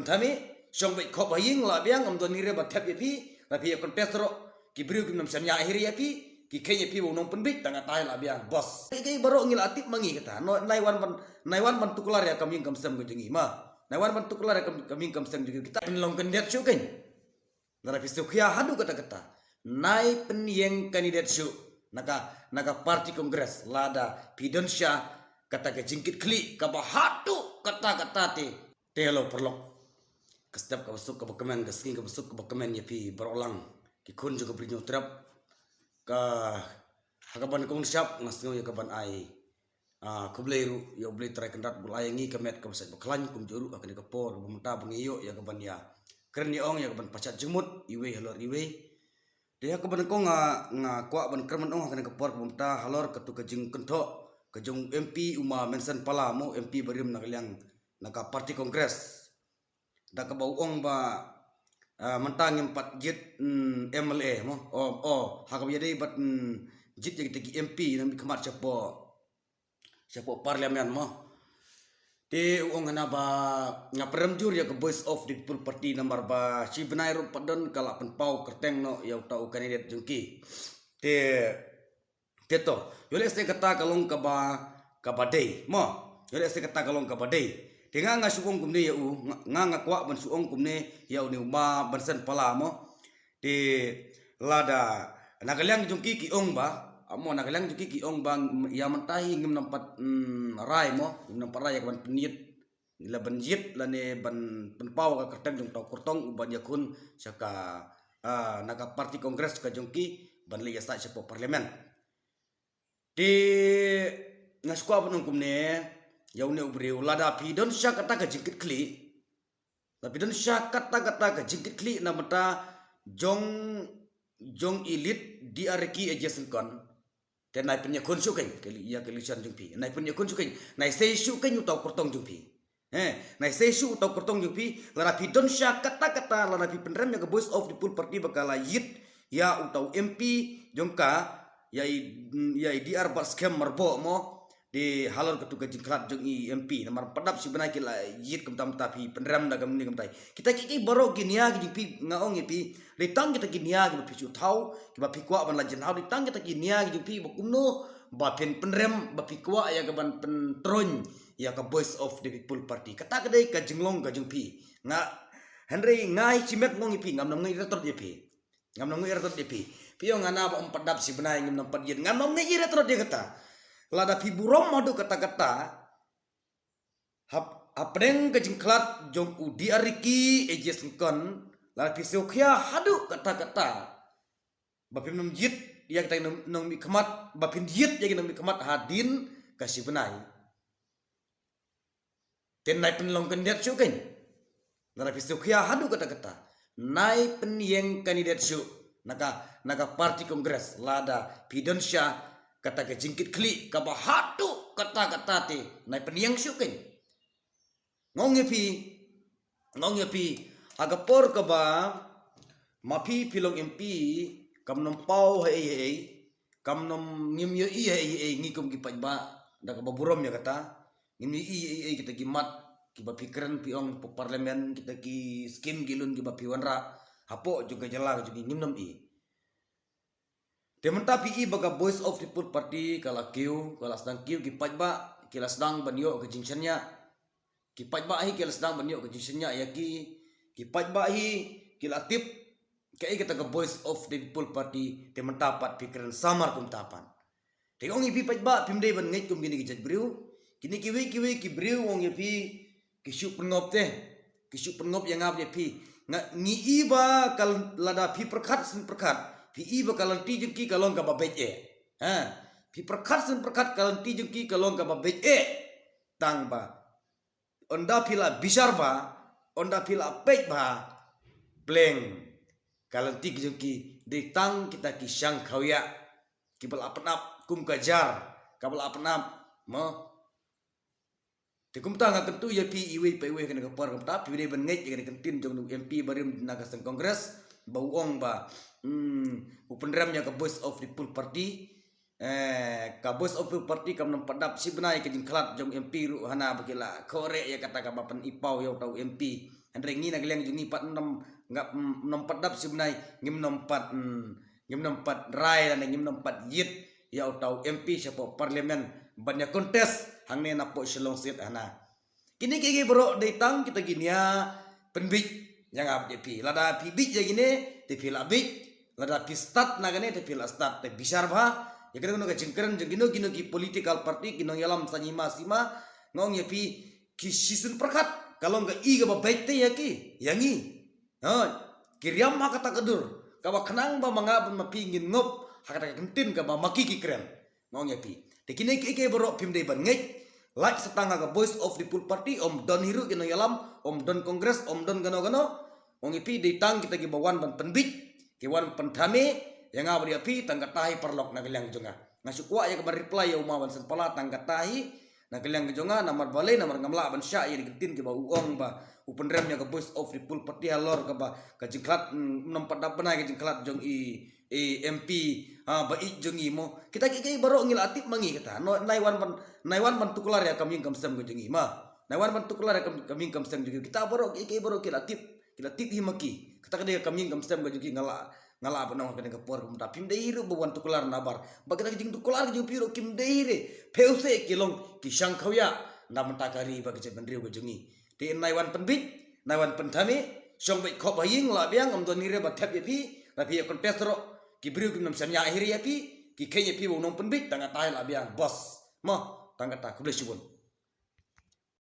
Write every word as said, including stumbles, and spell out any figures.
Tami, shong beit khop ha ïing la biang, ym don ngi re ba thep ïa phi, la phi ïa contest ruh, ki briew kim nym shaniah hi re ïa phi, ki kheiñ ïa phi ba u nongpynbeit, tang nga tai la biang, boss. Kaei kaei baroh ngi la tip ma ngi kata. No, nai wan ban, nai wan ban tuklar ïa kam ïing kam sem ka jong ngi ma. Nai wan ban tuklar ïa kam, kam ïing kam sem jong ngi. Kita pynlong khyndiat shuh kein. Lada phi sngewkhia haduh katta katta, nai pynïeng candidate shuh na ka, na ka party Congress lada phi don sha kata ka jingkitkhlieh kaba haduh katta katta te. Te lo paralok, ka step kaba suk kaba kmen, ka sngi kaba suk kaba kmen ïa phi baroh lang ki khun jong ka Bri Hynñiewtrep. Ka, ha kaban kong shap nga sngew ïa kaban ai Ah, khublei ruh ïa U Blei Trai Kynrad ba u la ai ïa ngi ka met kaba sait ba khlaiñ, kumjuh ruh ha kane ka por kaba mynta ba ngi ïoh ïa kaban ïa kren ïa ong, ïa kaban pachat jingmut iwei halor iwei. Te ha kaba nyngkong nga, nga kwah ban kren ban ong ha kane ka por kaba mynta halor katu ka jingkynthoh ka jong u M P u ma Menseng Pala mo, M P barim na ka liang na ka party Congress. Da kaba u ong ba, ah, mynta ngim pat jied, mm, M L A mo. O, o, ha kaba ïadei bad, mm, jied ïa kita ki M P nongmihkhmat shapoh, shapoh parliament mo. Te u ong hana ba nga pynrem jur ïa ka Voice of the People Party namar ba shi bnai ruh pat don ka la pynpaw kyrteng noh ïa uta u candidate jong ki. Te Te to, ïoh lehse kata ka long kaba, kaba dei mo. Ïoh lehse kata ka long kaba dei. Te nga nga shu ong kumne ïa u, nga, nga, nga kwah ban shu ong kumne ïa une u ma Menseng Pala mo. Te lada na ka liang jong ki ki ong ba, mo, na ka liang jong ki ki ong ba, ïa mynta hi ngim nang pat, mm, rai mo, ngim nang pat rai ïa kaban pynïit, la ban jied lane ban pynpaw ka kyrteng jong uta u kyrtong uban ïakhun sha ka, ah, na ka party Congress ka jong ki ban leit ïasaid shapoh parliament. Te nga shu kwah ban ong kumne ïa une u briew, lada phi don sha kata ka jingkitkhlieh, lada phi don sha kata kata ka jingkitkhlieh na bynta jong, jong i lead D R Ricky A J Syngkon, te nai pynïakhun shuh kein ïa ka election jong phi, nai pynïakhun shuh kein, nai sei shuh kein uta u kyrtong jong phi. Eh, nai sei shuh uta u kyrtong jong phi, lada phi don sha kata kata, lada phi pynrem ïa ka Voice of the People Party ba ka la jied ïa uta u M P jong ka, ïa i, ïa i D R Batskhem Myrboh mo, te halor katu ka jingkhlad jong i M P, namar pat dap shi bnai ki la jied, kumta mynta phi pynrem da kumne kumtai. Kita kiei kiei baroh ki nia ki jong phi nga ong ïa phi, dei tang kita ki nia kiba phi shu thaw, kiba phi kwah ban la jin thaw, dei tang kita ki nia ki jong phi ba kumno ba phin pynrem, ba phi kwah ïa kaban pyntroiñ ïa ka Voice of the People Party. Kata ka dei ka jinglong ka jong phi. Nga, hynrei nga hi shimet nga ong ïa phi, ngam nang ngeit ïa ka ïa phi. Ngam nang ngeit ïa ka ïa phi. Phi ong hana ba ym pat dap shi bnai ngim nang pat jied. Ngam nang ngeit ïa ka ïa kata. Lada phi burom haduh katta katta hap, hapdeng ka jingkhlad jong u D R Ricky A J Syngkon, lada phi sngewkhia haduh katta katta ba phim nang jied ïa kita ki nong, nongmihkhmat, ba phin jied ïa ki nongmihkhmat hadien ka shi bnai. Te nai pynlong candidate shuh kein. Lada phi sngewkhia haduh katta katta, nai pynïeng candidate shuh na ka, na ka party Congress lada phi don sha kata ka jingkitkhlieh kaba haduh katta katta te, nai pynïeng shuh kein. Nga ong ïa phi, nga ong ïa phi, ha ka por kaba ma phi phi long M P, kam nym paw ha ei ha ei, kam nym, ngim ïohi ha ei ha ei, ngi kum ki paidbah, da kaba burom ïa kata, ngim ïohi ei ei kita ki mat kiba phi kren phi ong hapoh parliament, kita ki skim ki loan kiba phi wanrah hapoh jong ka jylla ka jong ngi, ngim nym i. Te mynta phi i ba ka Voice of People Party ka la kiew, ka la sdang kiew, ki paidbah ki la sdang ban ïoh ka jingshaniah. Ki paidbah hi ki la sdang ban ïoh ka jingshaniah ïa ki. Ki paidbah hi ki la tip kaei kata ka Voice of the People Party, te mynta pat phi kren samar kumta pat. Te ong ïa phi paidbah, phim dei ban ngeit kum kine ki jait briew. Kine kiwei kiwei ki briew ong ïa phi ki shu pynngop te. Ki shu pynngop ïa nga bad ïa phi. Nga, ngi i ba ka lada phi pyrkhat shen pyrkhat, phi i ba ka lynti jong ki ka long kaba beit eh. Ha. Phi pyrkhat shen pyrkhat, ka lynti jong ki ka long kaba beit eh. Tang ba ynda phi la bishar bha, ynda phi la peit bha, pleng ka lynti ki jong ki dei tang kita ki shang khawiah kiba la pynap kum ka jar kaba la pynap mo. Te kumta nga kyntu ïa phi iwei pa iwei ha kane ka por, kumta phi dei ban ngeit ïa kane ka ktien jong u M P barim na ka seng Congress ba u ong ba, hmm, u pynrem ïa ka Voice of the People Party. Eh, ka Voice of the People Party kam nym pat dap shi bnai, ka jingkhlad jong M P ruh hana ba ki la khoreh ïa kata kaba pyn-i paw ïa uta u M P Hynrei ngi na ka liang jong ngi pat ym, ngam, ym, ym pat dap shi bnai, ngim nym pat, mm, ngim nym pat rai lane ngim nym pat ïit ïa uta u M P shapoh parliament ban ïa contest hangne napoh Shillong seat hana. Kine kiei kiei baroh dei tang kita ki nia pynbiej ïa nga bad ïa phi. Lada phi biej ïa kine te phi la biej, lada phi stad na kane te phi la stad. Te bishar bha ïa kino kino ka jingkren jong kino kino ki political party, ki nongïalam saiñ hima sima. Nga ong ïa phi, ki shisien pyrkhat ka long ka i kaba beit te ïa ki, ïa ngi. Ha, ki riam ha kata ka dur kaba khnang ba ma nga bad ma phi ngin ngop ha kata ka ktien kaba ma ki ki kren. Nga ong ïa phi, te kine kiei kiei baroh phim dei ban ngeit. Lait sa tang ha ka Voice of the People Party, ym don hi ruh ki nongïalam, ym don Congress, ym don kano kano. Nga ong ïa phi, dei tang kita kiba wan ban pynbiej, ki wan pynthame ïa nga bad ïa phi. Tang kata hi paralok na ka liang jong nga. Nga shu kwah ïa ka ban reply ïa u ma Ban Seng Pala tang kata hi na ka liang jong nga, namar balei, namar ngam lah ban shah ïa ki ktien kiba u ong ba u pynrem ïa ka Voice of the People Party halor kaba ka jingkhlad, mm, ym pat dap bnai ka jingkhlad jong i, i M P, ha, ba ïeit jong ngi mo. Kita kiei kiei baroh ngi la tip ma ngi kata. No, nai wan ban, nai wan ban tuklar ïa ka kam ïing kam sem ka jong ngi ma. Nai wan ban tuklar ïa ka kam, kam ïing kam sem jong ngi. Kita baroh kiei kiei baroh ki la tip, ki la tip hi ma ki. Kata ka dei ka kam ïing kam sem ka jong ngi. Nga la, nga la ban ong ha kane ka por, kumta phim dei hi ruh ba wan tuklar nabar ba kita ki jingtuklar ki jong phi ruh kim dei hi re. Phi u se ki long ki shang khawïa na bynta ka ri bad ka jaitbynriew ka jong ngi. Te nai wan pynbiej, nai wan pynthame, shong beit khop ha ïing, lah biang, ym don hi re ba thep ïa phi. Lada phi ïa contest ruh ki briew kim nym shaniah hi re ïa phi. Ki kheiñ ïa phi ba u nongpynbiej. Tang kata hi lah biang boss. Mo, tang kata, khublei shibun.